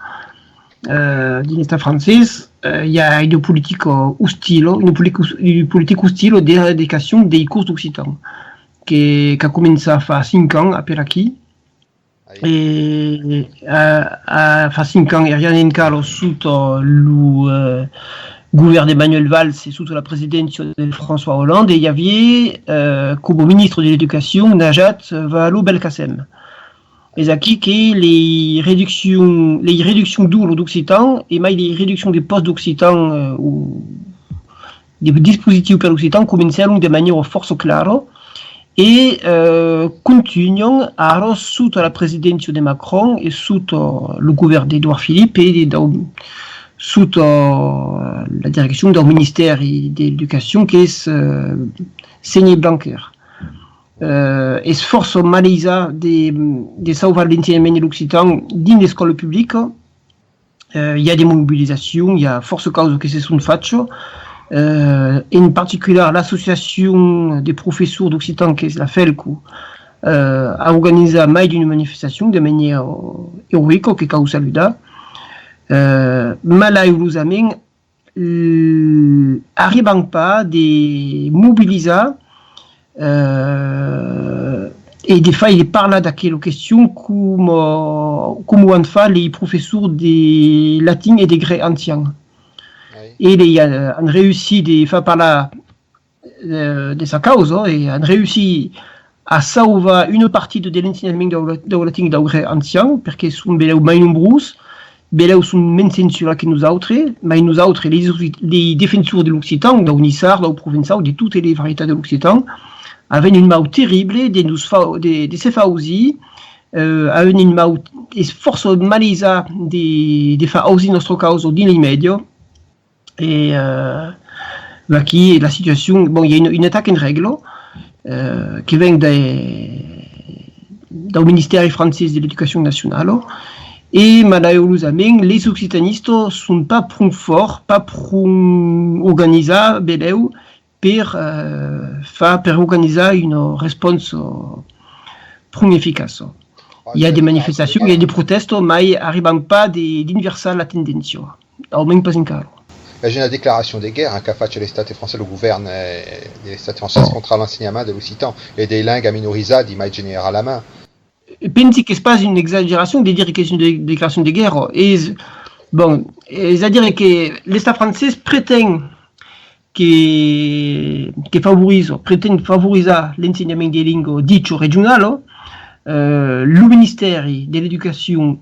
Eh, dins l'estat francés, eh, i a una politica ostila, una politica os-, una politica ostila d'eradicacion dei cors d'occitan, que, qu'a començat fa cinc ans, a per aquí. E, eh, eh, fa cinc ans, èriam encara sota lo, eh, govèrn d'Emmanuel Valls e sota la presidéncia de François Hollande, e i aviá, eh, coma ministre de l'Educacion, Najat Vallaud-Belkacem. Es aquí que lei reduccions, lei reduccions d'oras d'occitan e mai lei reduccions de pòsts d'occitan, eh, o de dispositius per l'occitan comencèron de manièra fòrça clara e, eh, contunhan ara sota la presidéncia de Macron e sota lo govèrn d'Edouard Philippe e de, dau, sota la direccion dau ministèri de l'Educacion qu'es, eh, Séné Blanquer. Eh, es fòrça malaisat de, de sauvar l'ensenhament de l'occitan dins l'escòla publica. Eh, i a de mobilizacions, i a fòrça causas que se son fachas. Eh, en particular, l'associacion de professors d'occitan, qu'es la FELCO, eh, a organizat mai d'una manifestacion de manièra eroica, que cau saludar. Eh, malaürosament, eh, arriban pas de mobilizar, eh, e de faire parlar d'aquela question coma, coma o an fach lei professors de latin e de grèc ancian. E lei, eh, an reüssit de far parlar eh, de sa causa, e an reüssit a sauvar una partida de l'ensenhament dau, dau latin e dau grèc ancian, perque son belèu mai nombrós, belèu son mens censurats que nosautres, mai nosautres, les, les defensors de l'occitan, dau niçard, dau provençau, de totes les varietats de l'occitan, avèm un mau terrible de, nos fa, de, de se fausir, eh, avèm un mau, es fòrça malaisat de, de far ausir nòstra causa dins les mèdias, e, eh, vaquí la situacion, bon, i a un, un atac en règla, eh, que ven de, dau Ministèri francés de l'Educacion Nacionala, e malaurosament, les occitanistas son pas pron fòrts, pas pron organizats, belèu, per, eh, far, per organizar una responsa pron eficaça. I a de manifestacions, i a de protèstas, mai arriban pas de, d'inversar la tendéncia, almens pas encara. Mas una declaracion de guèrra, hein, qu'a fach l'Estat francés, lo govèrn, eh, de l'Estat francés contra l'ensenhament de l'occitan e dei lengas minorizadas, mai generalament. Pensi qu'es pas una exageracion de dire qu'es una de-, declaracion de guèrra. Es, bon, es a dire que l'Estat francés pretend que, que favoriza, pretend favorizar l'ensenhament de lenga dicha regionala, eh, lo Ministèri de l'Educacion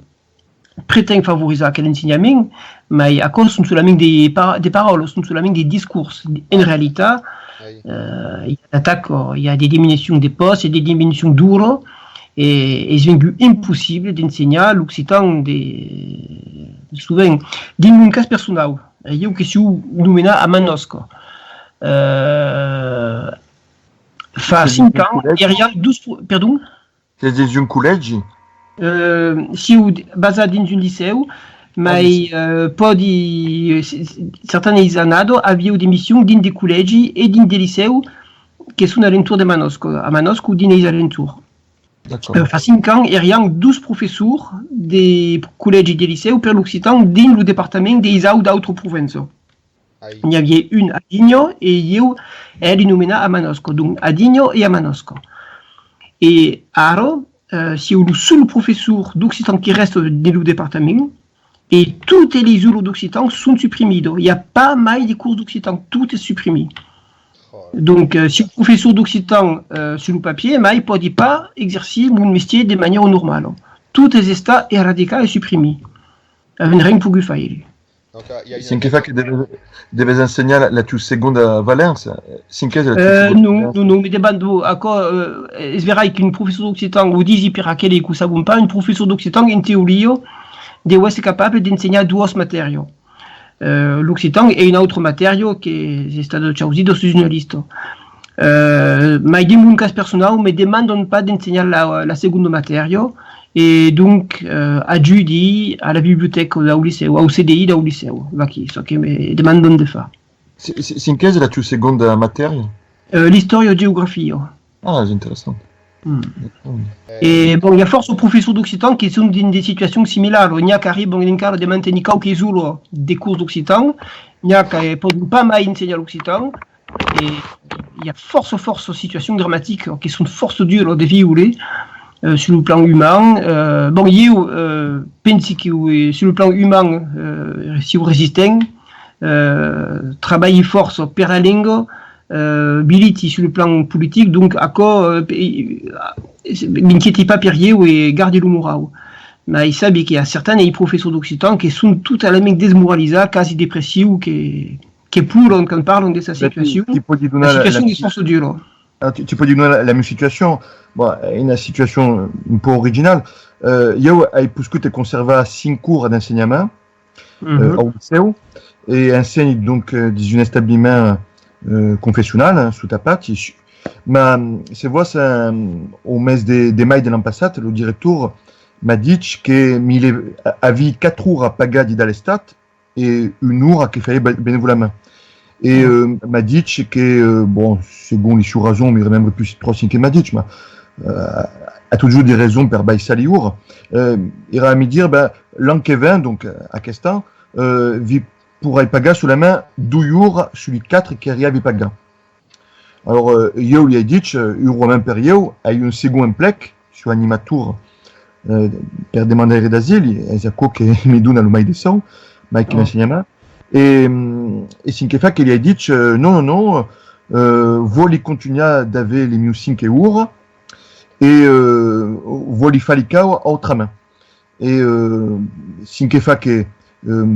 pretend favorizar aquel ensenhament, mai aquò son solament de pa-, de paraulas, son solament de discors. En realitat, eh, i a d'atacas, i a de diminucions de pòstes, de diminucions d'oras, e es vengut impossible d'ensenhar l'occitan de, sovent. Dins mon cas personau, eh, ieu que siáu nomenat a Manosca. Eh, fa cinc ans, èri amb dos pro-, perdon? Siás dins un collègi? Eh, siáu d-, basat dins un licèu, mai, eh, pòdi, eh, c-, c-, certanas annadas aviáu de missions dins de collègis e dins de licèus que son a l'entorn de Manosca, a Manosca o dins les alentorns. D'acòrd. Eh, fa cinc ans, èri amb dos professors de collègi e de licèu per l'occitan dins lo departament de Isau d'autras Provenças. N'i aviá un a Dinha e ieu èri nomenat a Manosca. Donc, a Dinha e a Manosca. E ara, eh, siáu lo sol professor d'occitan que rèsta dins lo departament, e totes les oras d'occitan son suprimidas. I a pas mai de cors d'occitan, tot es suprimit. Donc, eh, siáu professor d'occitan, eh, sus lo papièr, mai pòdi pas exercir mon mestièr de manièra normala. Tot es estat eradicat e suprimit. Avèm ren pogut faire. Cen que fa que deves, deves ensenhar la, la tua segonda valença. Cen qu'es la tua segonda valença? Eh, non, non, non, me demando aquò, eh, es verai qu'un professor d'occitan o disi per aqueles qu'o sabon pas, un professor d'occitan en teoria deu èsser capable d'ensenhar doas matèrias. Eh, l'occitan e una autra matèria que es estada chausida sus una lista. Eh, mai dins mon cas personau, me demandan pas d'ensenhar la, la segonda matèria, e donc, eh, ajudi a la bibliotèca dau licèu, au C D I dau licèu, vaquí, çò que me demandan de far. Cen qu'es la tua segonda matèria? Eh, l'istòria e geografia. Ah, es interessant. E, bon, i a fòrça professors d'occitan que son dins de situacions similaras. N'i a qu'arriban encara de mantenir quauques oras de cors d'occitan, n'i a que, eh, pòdon pas mai ensenhar l'occitan, e i a fòrça, fòrça situacions dramaticas que son fòrça duras de viure, eh, sus lo plan uman. Eh, bon, ieu, eh, pensi que, eh, sus lo plan uman, eh, siáu resistent, eh, trabalhi fòrça per la lenga, eh, militi sus lo plan politic, donc aquò, eh, pe-, eh, m'inquièti pas per ieu e gardi lo morau. Mai sabi que i a certans professors d'occitan que son totalament desmoralizats, quasi depressius, que, que ploran quand parlan de sa situacion. La situacion es fòrça dura. Ah, tu, tu pòdi donar la, la mia situacion. Bon, una situacion un pauc originala. Eh, ieu ai poscut conservar cinc oras d'ensenhament, eh, au licèu, e ensenhi, donc, eh, dins un establiment, eh, confessional, hein, sota pati. Ma, se vòs, eh, au mes de, de mai de l'an passat, lo director m'a dich que mi le, a-, avi quatre oras pagadi da l'Estat, e una ora que fai be-, benevolament. E, eh, m'a dich que, eh, bon, segon li siu rason, mi remembre plus tròp cen que m'a dich, ma, eh, a totjorn de rason per baissar li oras. Eh, èra a mi dire, ben, l'an que ven, donc, eh, aquest an, eh, vi porai pagar solament doi oras sus li quatre qu'èri avi pagat. Alors, eh, ieu li ai dich, eh, urosament per ieu, ai un segond emplec, siu animator, eh, per demandaire d'asili, es aquò que mi dona lo mai de sòu, mai que l'ensenhament. E, mm, e cen que fa que li ai dich, eh, non, non, non, Euh, vòli contunhar d'aver li mius cinc euros e, euh, vòli far li caus autrament. E, euh, cen que fa que, euh,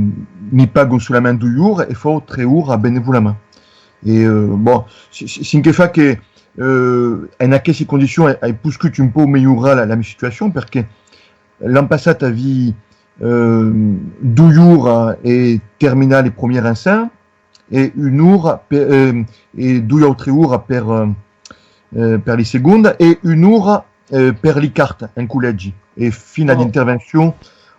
mi pagon solament doi oras e fau tres oras benevolament. E, euh, bon, cen que fa que, euh, en aquestes condicions ai, ai poscut un pauc melhorar la, la mia situacion, perque l'an passat aví, euh, doi oras e terminar li promiers ensems, e un ora per, eh, e doi autres oras per, eh, eh, per li segondas, e un ora, eh, per li quartas en collègi, e fin a l'intervencion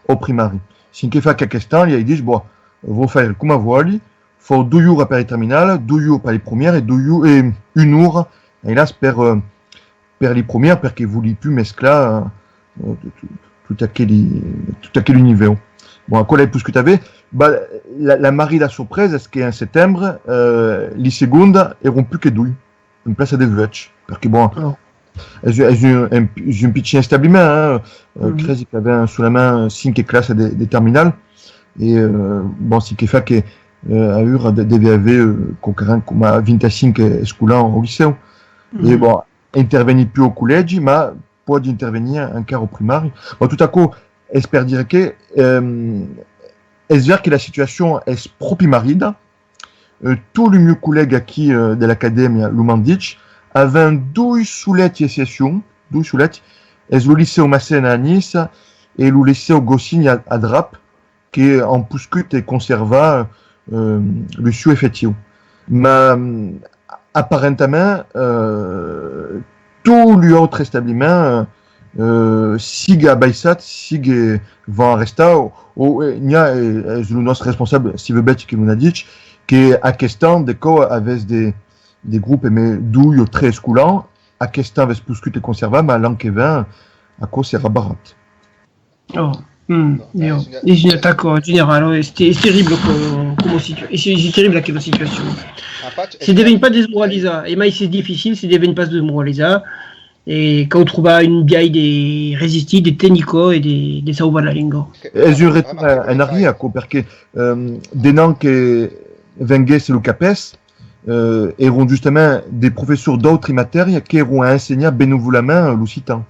au primari. Cen que fa qu'aquest an, li ai dich, bon, vau faire coma vòli, fau doi oras per li terminalas, doi oras per li promiers, e doi o-, e un ora, ailàs, per, eh, per li promiers, perque vòli pus mesclar, eh, tot, tot aquel, tot aquel univèu. Bon, aquò l'ai poscut aver. Bah, la, la marrida sorpresa es que en setembre, eh, li segondas èran pus que doi, en plaça de vuech. Perque, bon, es, es un, un, es un pichin establiment, hein. Eh, cresi qu'avèm solament cinc classas de, de terminal. E, eh, bon, cen que fa que, eh, aüra de, deve aver, eh, quauquaren coma vint-e-cinc escolans au licèu. E, bon, interveni pus au collègi, mas pòdi intervenir encara au primari. Bon, tot aquò es per dire que, ehm, es ver que la situacion es pròpi marrida. Eh, tots li mieus collègas aquí, eh, de l'acadèmia lo m'an dich, avèm doi soleti excepcions, doi soleti, es lo licèu Massena a Niça e lo licèu Goscinny a, a Drap, que an poscut conservar, eh, lo sieu efectiu. Mas, aparentament, eh, tots li autres establiments, eh, sigue abaissat, sigue van arrestar, o, o, eh, n'i a, eh, es lo nòstre responsable, Steve Betty, que m'o a dich, que aquest an, de còps, avètz de, de grops emé doi o tres escolans, aquest an avètz poscut conservar, mas l'an que ven, aquò serà barrat. Oh, mm, jo. Es un atacò general, es, te- es terrible co- coma situa- es, es terrible aquela situacion. Se devèn pas desmoralizar, e mai s'es dificil, se devèn pas desmoralizar, e cau trobar un biais de resistir, de tenir còp e de, de sauvar la lenga. Es un retorn a- en arrièr, aquò, perque, ehm, denant que venguèsse lo CAPES, eh, èran justament de professors d'autri matèrias qu'èran a ensenhar benevolament l'occitan.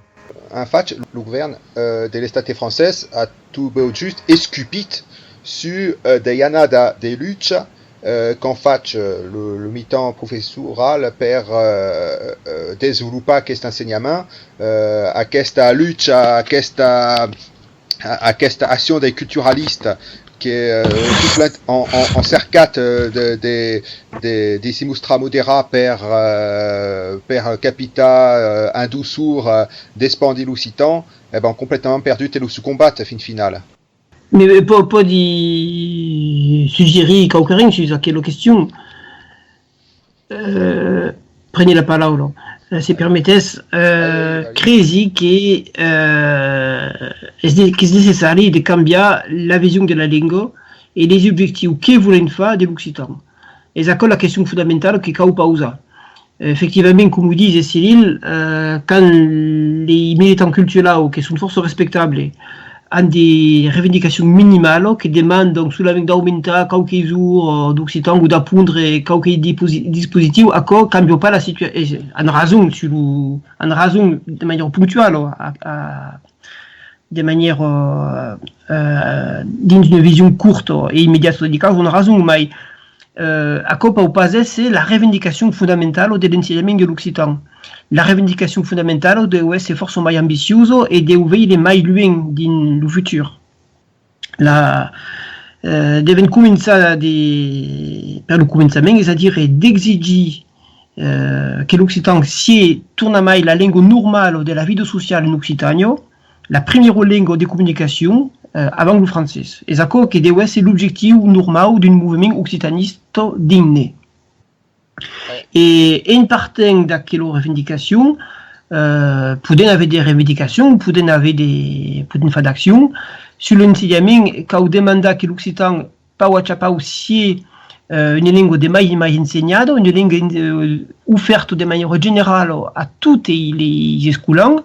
En fach, lo govèrn, eh, de l'estat francés a tot bèu just escupit sus, eh, de annadas de lucha, eh, qu'an fach, eh, lo, lo mitan professoral per, eh, eh, desvolopar aqueste ensenhament, eh, aquesta lucha, aquesta a- aquesta accion dei culturalistas que, eh, tot plen an, an, an cercat, eh, de, de, de, de se mostrar moderats per, eh, per capitar, eh, en doçor, eh, d'espandir l'occitan, e ben, completament perdut lo seu combat, fin finala. Me, eh, po- pòdi suggerir quauquaren sus aquela question? Eh, preni la paraula. Eh, se permetètz, eh, cresi que, eh, es de, qu'es necessari de cambiar la vision de la lenga e les objectius que volèm far de l'occitan. Es aquò la question fondamentala que cau pausar. Efectivament, coma o ditz Cyril, eh, quand les militants culturaus, que son fòrça respectables, an de reivindicacions minimalas que demandan solament d'aumentar quauques oras d'occitan o d'apondre quauques disposi- dispositius, aquò càmbia pas la situacion. An rason, sus lo, an rason de manièra pontuala, a, a, de manièra, eh, dins una vision corta e immediata de causas, an rason, mai, eh, aquò pòu pas èsser la reivindicacion fondamentala de l'ensenhament de l'occitan. La reivindicacion fondamentala deu èsser fòrça mai ambiciosa e deu veire mai luènh dins lo futur. La, eh, devèm començar de, per lo començament, es a dire d'exigir, eh, que l'occitan siá tornamai la lenga normala de la vida sociala en Occitània, la primièra lenga de comunicacion, eh, avant lo francés. Es aquò que deu èsser l'objectiu normau d'un movement occitanista digne. E en partent d'aquela reivindicacion, eh, podèm aver de reivindicacions, podèm aver de, podèm far d'accions. Sus l'ensenhament, cau demandar que l'occitan pauc a cha pauc siá, eh, una lenga de mai en mai ensenhada, una lenga, eh, ofèrta de manièra generala a totei les escolans.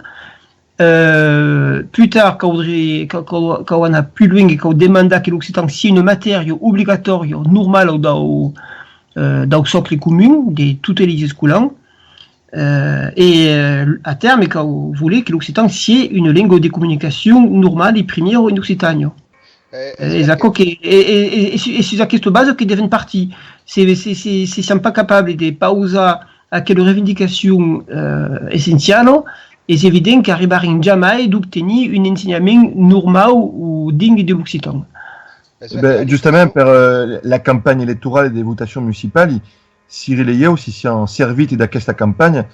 Eh, pus tard, caudré, cau, cau, cau anar pus luènh e cau demandar que l'occitan siá una matèria obligatòria, normala dau, eh, dau sòcle comun de totes leis escolans, eh, e, eh, a tèrme cau voler que l'occitan sié una lenga de comunicacion normala e primièra en Occitània. Eh, es aquò que, e, e, e, e su-, e sus aquesta basa que devèm partir. Se, se, se, se siam pas capables de pausar aquela reivindicacion, eh, essenciala, es evident qu'arribarem jamai d'obtenir un ensenhament normau o digne de l'occitan. Ben, justament, per, eh, la campanha electorala de votacion municipala, Cyril e ieu si siam servits d'aquesta campanha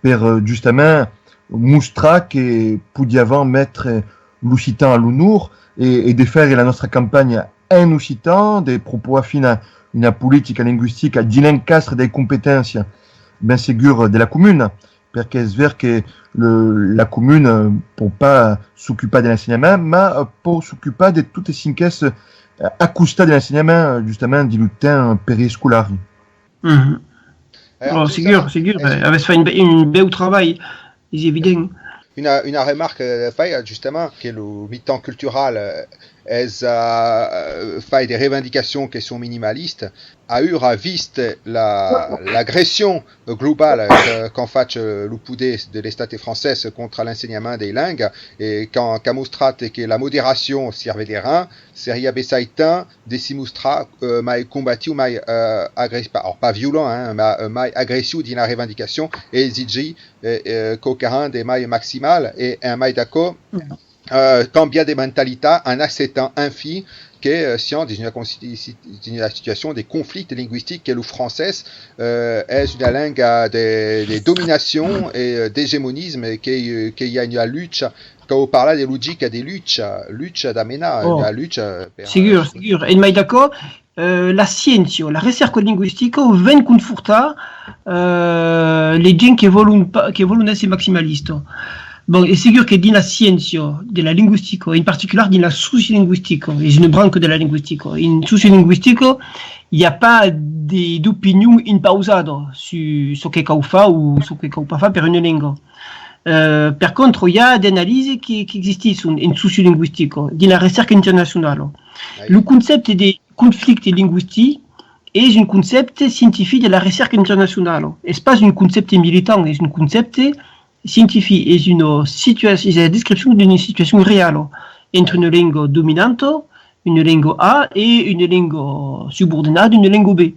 per, eh, justament mostrar que podiavam metre l'occitan a l'onor e, e de faire la nòstra campanha en occitan, de propoar fina una politica lingüistica dins l'encastre de competéncias, ben segur, de la comuna, perque es ver que le, la comuna pòt pas s'ocupar de l'ensenhament, mas, eh, pòt s'ocupar de totes cinques, eh, a costat de l'ensenhament, justament, dins lo temps periscolar. Mhm. Eh, en Oh, tot segur, cas, segur, es eh, avètz fait un be-, un bèu trabalh, es evident. Una, una remarca, eh, fai, eh, justament, que lo mitan cultural, eh, es, eh, fai de reivindicacions que son minimalistas, aüra vist la, l'agression globala que, qu'an fach, eh, lo poder de l'estat francés contra l'ensenhament dei lengas e qu'a, qu'a mostrat que la moderacion sirve de ren, seriá bessai temps de si mostrar, eh, mai combatiu, mai, eh, agres-, pas, or, pas violent, hein, ma, eh, mai agressiu dins la reivindicacion e exigir, eh, eh, quauquarren de mai maximal e, en mai d'aquò, eh, cambiar de mentalitat en acceptant, enfin, que, eh, siam dins una consti-, si-, dins una situacion de conflicte lingüistic, que lo francés, eh, es una lenga de, de dominacion e, eh, d'egemonisme, que, eh, que i a una lucha, cau parlar de logica de lucha, lucha d'amenar, Oh, una lucha per, segur, eh, segur. En mai d'aquò, eh, la sciéncia, la recèrca lingüistica ven confortar, eh, les gents que vòlon pa-, que vòlon èsser maximalistas. Bon, es segur que dins la sciéncia de la lingüistica, en particular dins la sociolingüistica, es una branca de la lingüistica. En sociolingüistica, i a pas de, d'opinion impausada sus çò que cau far o çò que cau pas far per una lenga. Eh, per contra, i a d'analises que, qu'existisson en sociolingüistica, dins la recèrca internacionala. Lo concèpte de conflicte lingüistic es un concèpte scientific de la recèrca internacionala. Es pas un concèpte militant, es un concèpte scientific, es una situa-, es la descripcion d'una situacion reala entre una lenga dominanta, una lenga A, e una lenga subordinada, una lenga B.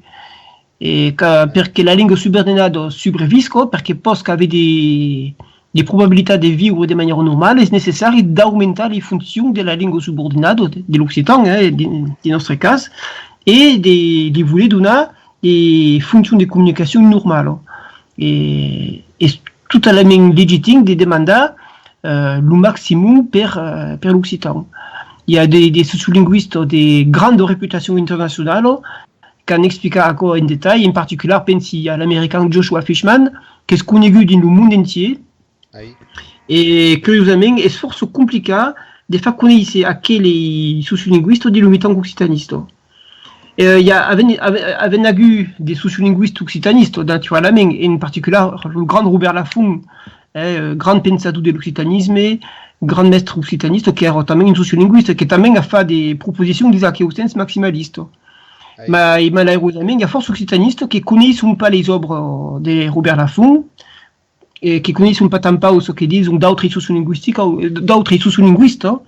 E que, per que la lenga subordinada subrevisca, per que pòsca aver de, de probabilitat de viure de manièra normala, es necessari d'aumentar les fonccions de la lenga subordinada, de, de l'occitan, eh, de, de nòstre cas, e de, de voler donar de fonccions de comunicacion normala. E es totalament legitim de demandar, eh, lo maximum per, eh, per l'occitan. I a de, de sociolingüistas de granda reputacion internacionala qu'an explicat aquò en detalh. En particular, pensi a l'american Joshua Fishman, qu'es conegut dins lo mond entièr, e, curiosament, es fòrça complicat de far conéisser aquelei sociolingüistas dins lo mitan occitanista. E, i a, avèm, avèm, avèm agut de sociolingüistas occitanistas, naturalament, en particular lo grand Robèrt Lafont, eh, grand pensador de l'occitanisme, grand mèstre occitanista, qu'èra tanben un sociolingüista, que tanben a fach de proposicions dins aqueu sens maximalista. Mai, malairosament, i a fòrça occitanistas que coneisson pas leis òbras de Robèrt Lafont, e que coneisson pas tanpauc çò que dison d'autrei sociolingüisticas, d'autrei sociolingüistas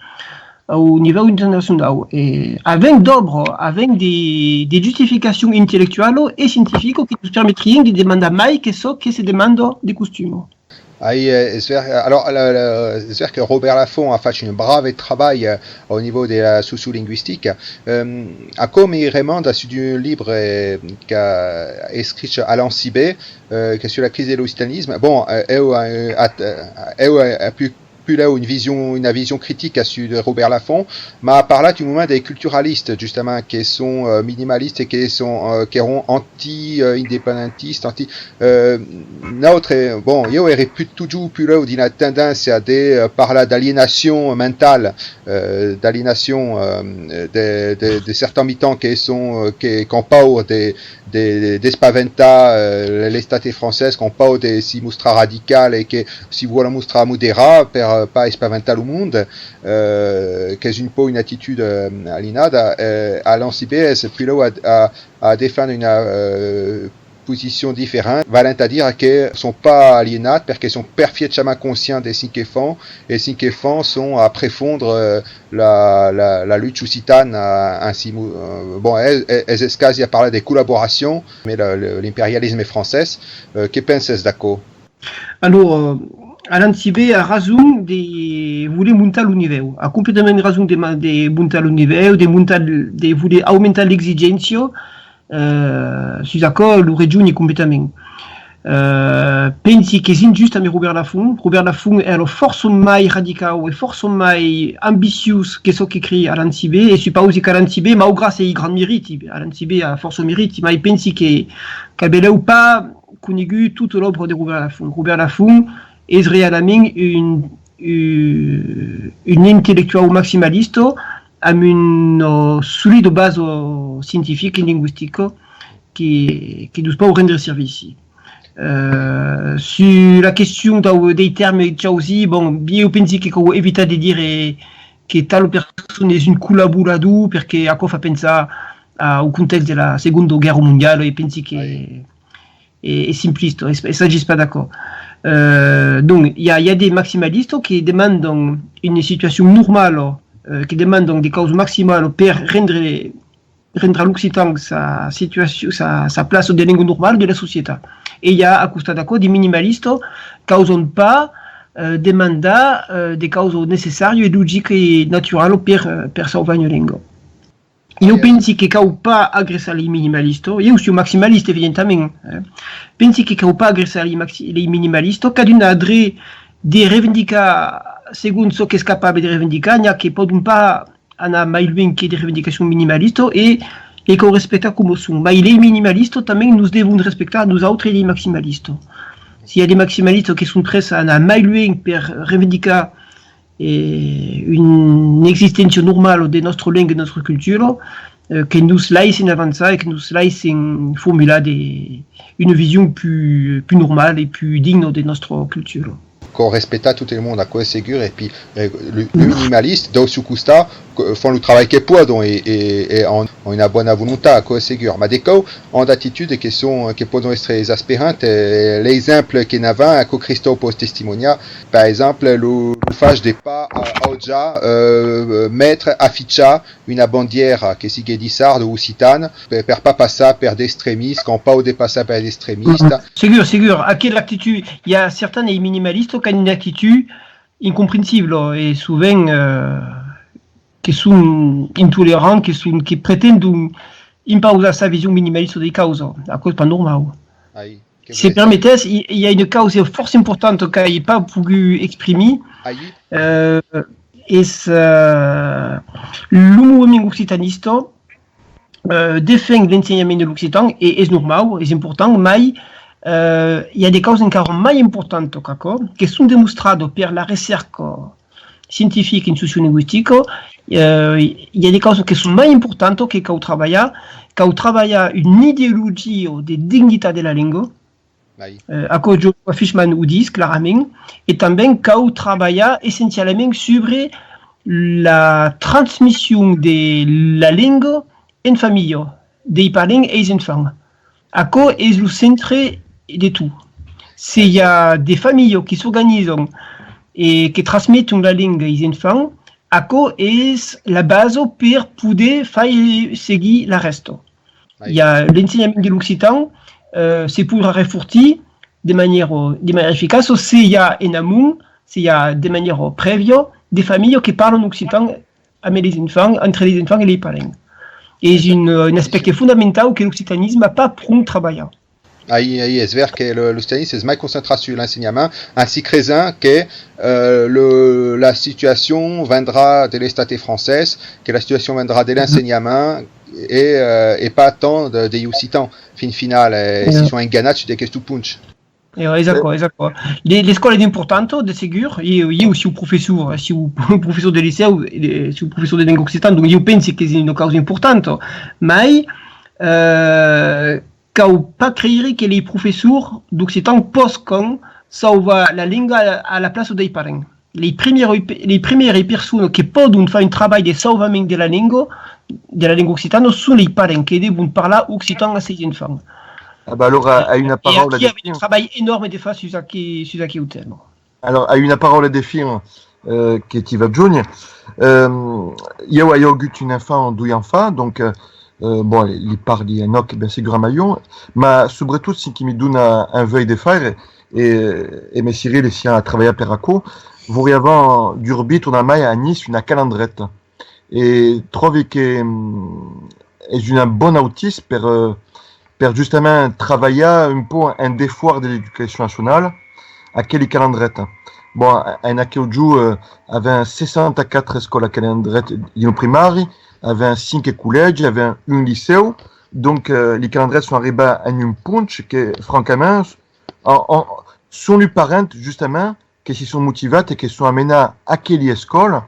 au nivèu internacionau. E avèm d'òbras, avèm de, de justificacions intellectualas e scientificas que nos permetrián de demandar mai que çò que se demanda de costuma. Ai, eh, es ver, alors, la, la, es ver que Robèrt Lafont a fach un brave trabalh, eh, au nivèu de la sociolingüistica. Ehm, aquò me remanda sus un libre, eh, qu'a escrich Alan Sibé, eh, que sus la crisi de l'occitanisme. Bon, eh, eu, eh, at-, eh, eu, eh, a pu-, pulèu una vision, una vision critica sus de Robèrt Lafont, m'a parlat un moment dei culturalistas, justament, que son, eh, minimalistas e que son, eh, qu'èron anti, eh, independentistas, anti, eh, nautre, bon, ieu ère pu-, totjorn pulèu dins la tendéncia de, eh, parlar d'alienacion mentala, eh, d'alienacion, eh, de, de, de certans mitans que son, eh, que, qu'an paur de, de, de, d'espaventar, eh, l'estat francés, qu'an paur de si mostrar radical e que si vòlon mostrar moderat per, pas espaventar lo monde, eh, qu'es un pauc una actitud, eh, alienada, eh, a l'Ancibé es puslèu a, a, a defendre una, eh, posicion diferenta, valent a dire que son pas alienats perque son perfiechament conscients de cen que fan, e cen que fan son a prefondre, eh, la, la, la lucha occitana, eh, en si mo-, eh, bon, es, es, es escasi a parlar de collaboracion, mai la, le, l'imperialisme francés, eh, que penses d'aquò? Alora, eh, Alan Tibé a rason de voler montar lo nivèu, a completament rason de, ma- de montar lo nivèu, de montar, de voler aumentar l'exigéncia, eh, sus aquò lo rejoni completament. Eh, pensi qu'es injust amb Robèrt Lafont. Robèrt Lafont èra fòrça mai radicau e fòrça mai ambiciós que çò que crei Alan Tibé, e supausi qu'Alan Tibé, maugrat sei grands meriti, Alan Tibé a fòrça meriti, mai pensi que, qu'a belèu pas conegut tota l'òbra de Robèrt Lafont. Robèrt Lafont es realament un, un, un intellectuau maximalista amb una, eh, solida basa scientifica e lingüistica que, que nos pòu rendre servici. Eh, sus la question dau, dei tèrmes chausits, bon, ieu pensi que cau evitar de dire que tal persona es un collaborador, perque aquò fa pensar a, au contèxt de la Segonda Guèrra Mondiala, e pensi que es, es simplista, es, es agís pas d'aquò. Eh, donc, i a, i a de maximalistas que demandan una situacion normala, eh, que demandan de causas maximalas per rendre, rendre a l'occitan sa situacion, sa, sa plaça de lenga normala de la societat. E i a, a costat d'aquò, de minimalistas qu'ausan pas, eh, demandar, eh, de causas necessàrias e logicas e naturalas per, eh, per sauvar una lenga. Ieu pensi que cau pas agressar lei minimalistas. Ieu siáu maximalista, evidentament, eh. Pensi que cau pas agressar lei maxi-, lei minimalistas. Cadun a dret de revendicar segon çò qu'es capable de revendicar. N'i a que pòdon pas anar mai luenh que de revendicacions minimalistas e, e cau respectar coma son. Mai lei minimalistas tanben nos devon respectar a nosautres lei maximalistas. Se i a de maximalistas que son prèsts a anar mai luenh per revendicar, eh, una existéncia normala de nòstra lenga e de nòstra cultura, eh, que nos laissin avançar e que nos laissin formular de, una vision pus, pus normala e pus digna de nòstra cultura. Cau respectar tot el monde, aquò es segur, e pi, eh, lo, lo minimalista, dau sieu costat, que fan lo trabalh que pòdon e, e, e an, an una bona volontat, aquò es segur. Mas de còups, an d'actituds que son, que pòdon èstre exasperantas. Eh, l'exemple que n'avèm, aquò Cristòu pòt testimoniar, per exemple, lo, lo fach de pas, eh, aujar, eh, metre, afichar una bandièra que sigue niçarda o occitana per, per pas passar per d'extremistas, qu'an paur de passar per d'extremistas. Segur, segur. Aquela actitud, i a certans minimalistas qu'an una actitud incomprensibla e sovent, eh, que son intolerants, que son, que pretendon impausar sa vision minimalista dei causas. Aquò es pas normau. Se permetètz, i, i a una causa fòrça importanta qu'ai pas pogut exprimir. Eh, es, eh, lo movement occitanista, eh, defend l'ensenhament de l'occitan, e es normau, es important, mai, eh, i a de causas encara mai importantas qu'aquò, que son demostradas per la recèrca scientifica en sociolingüistica, eh, i a de causas que son mai importantas que cau trabalhar, cau trabalhar una ideologia de dignitat de la lenga, eh, aquò Joshua Fishman o ditz clarament, e tanben cau trabalhar essencialament subre la transmission de la lenga en familha, dei parents eis enfants. Aquò es lo centre de tot. Se i a de familhas que s'organizan e que transmeton la lenga eis enfants, aquò es la basa per poder far seguir la rèsta. I a l'ensenhament de l'occitan, eh, se podrà refortir de manièra, de manièra eficaça se i a en amont, se i a de manièra prèvia, de familhas que parlan occitan amb leis enfants, entre leis enfants e lei parents. Es un, un aspècte fondamentau que l'occitanisme a pas pron trabalhat. Ai, ai, es ver que lo, l'occitanisme es mai concentrat sus l'ensenhament, en si cresent que, eh, lo, la situacion vendrà de l'estat francés, que la situacion vendrà de l'ensenhament e, eh, e pas tant de, dei occitans, fin final, e si son enganats sus d'aquestos ponchs. E, es aquò, es aquò. Le-, l'escòla es importanta, de segur. Ieu, ieu siáu professor, siáu professor de licèu, e, siáu professor de lenga occitana, donc ieu pensi qu'es una causa importanta. Mai, eh, cau pas creire que lei professors d'occitan pòscan sauvar la lenga a la, a la plaça dei parents. Lei primièri, lei primièri personas que pòdon far un trabalh de sauvament de la lenga, de la lenga occitana, son lei parents que devon parlar occitan a seis enfants. Ah bah, alora, ai una paraula de fin. E aquí avèm un trabalh enòrme de far sus aquel, sus aquel tèma. Alora, ai una paraula de fin, eh, que ti va jónher. Ehm, ieu ai augut un enfant, doi enfants, donc, eh, eh, bon, li parli en òc, ben segur, a maion, ma subretot, cen que mi dona envèi de faire, e, e me siré le sian a trabalhar per aquò, vorriavan durbir tornamai a Niça una calandreta. E tròbi que, mm, es una bona autís per, eh, per justament trabalhar un pauc en defòra de l'educacion nacionala aqueli calandretas. Bon, en aqueu jorn, eh, avèm seissanta-quatre escòlas calandretas dins lo primari, avèm cinc collègi, avèm un licèu, donc, eh, li calandretas son arribats en un ponch que, francament, en, en, son li parents, justament, que si son motivats e que son amenats a aqueli escòlas,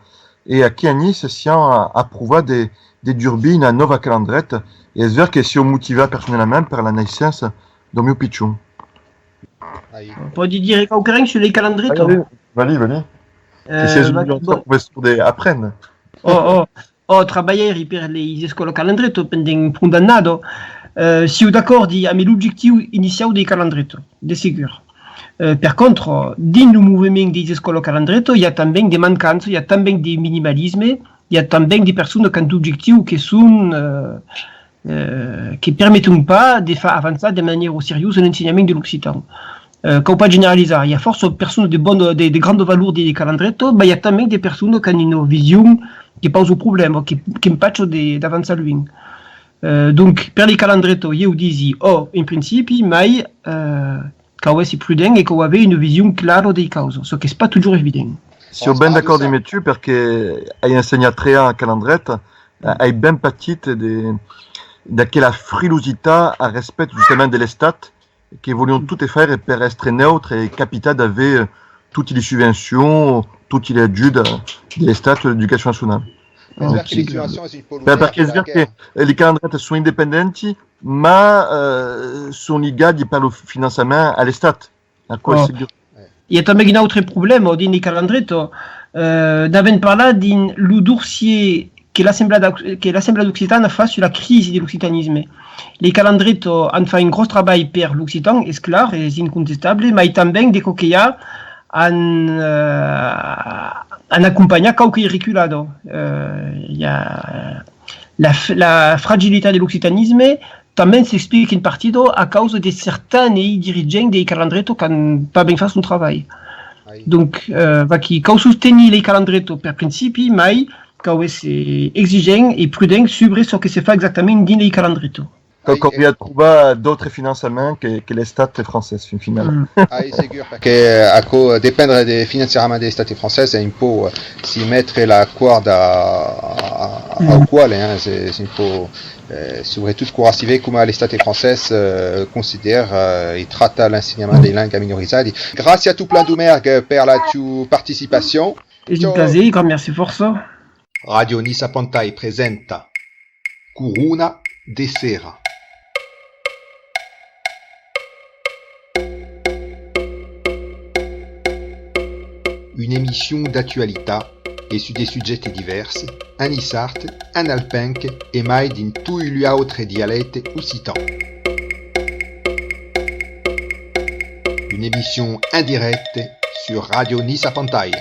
e aquí a Niça siam a, a provar de, de durbir una nòva calandreta, e es ver que siáu motivat personalament per la naissença dau mieu pichon. Pòdi dire quauquaren sus lei calandretas? Vas-y, vas-y, vas-y. Eh, que siás un professor de aprendre. Oh, oh. Ò, trabalhèri per leis escòlas calandretas pendent pron d'annadas. Eh, siáu d'acòrdi amb l'objectiu iniciau dei calandretas, de segur. Eh, per contra, dins lo movement deis escòlas calandretas, i a tanben de mancanças, i a tanben de minimalisme, i a tanben de personas qu'an d'objectius que son, eh, eh, que permeton pas de far avançar de manièra seriosa l'ensenhament de l'occitan. Eh, cau pas generalizar, i a fòrça personas de bona, de, de granda valor de calandretas, mas i a tanben de personas qu'an una vision que pausa problèma, que, qu'empacha de, d'avançar luènh. Eh, donc, per lei calandretas, ieu disi, ò, en principi, mai, eh, cau èsser prudent e cau aver una vision clara dei causas, çò qu'es pas totjorn evident. Siáu ben d'acòrdi amb tu, perque ai ensenhat tres ans a calandreta, ai ben patit de, d'aquela frilositat a respècte justament de l'Estat, que volián tot faire per èstre neutre e capitar d'aver, eh, toti li subvencions, toti li ajuts de l'Estat, de l'Educacion Nacionala. Ben, perque es ver que, eh, li calandretas son independenti, ma, eh, son ligadi per lo finançament a l'Estat. Aquò es segur. I a tanben un autre problèma dins li calandretas, eh, n'avèm parlat dins lo dossièr que l'Assemblada, que l'Assemblada occitana fa sus la crisi de l'occitanisme. Lei calandretas an fach un gròs trabalh per l'occitan, es clar, es incontestable, mai tanben de còps que i a an, eh, an acompanhat quauquei reculada. Eh, i a la, la fragilitat de l'occitanisme tanben s'explica en partida a causa de certani dirigents dei calandretas qu'an pas ben fach son trabalh. Donc, eh, vaquí, cau sostenir lei calandretas per principi, mai cau èsser exigent e prudent subre çò que se fa exactament dins lei calandretas. Cau, cau bien trobar d'autres finançaments que, que l'Estat francés, fin finala. Ai, segur, perque aquò, dependre de, financièrament de l'Estat francés, es un pauc, eh, si metre la còrda a, a, au còl, eh, es, es un pauc, eh, subretot quora si ve coma l'Estat francés, eh, considèra, eh, e tracta l'ensenhament dei lengas minorizadi. Gràcia a tu plan, Domèrgue, per la tua participacion. Es un plaser, grand mercí fòrça. Ràdio Niça Pantai presenta Corona de Sera. Una emission d'actualitat e sus de subjèctes divèrs, en niçard, en alpenc e mai dins toi lu autres dialèctes occitans. Una emission en dirècte sus Ràdio Niça Pantai.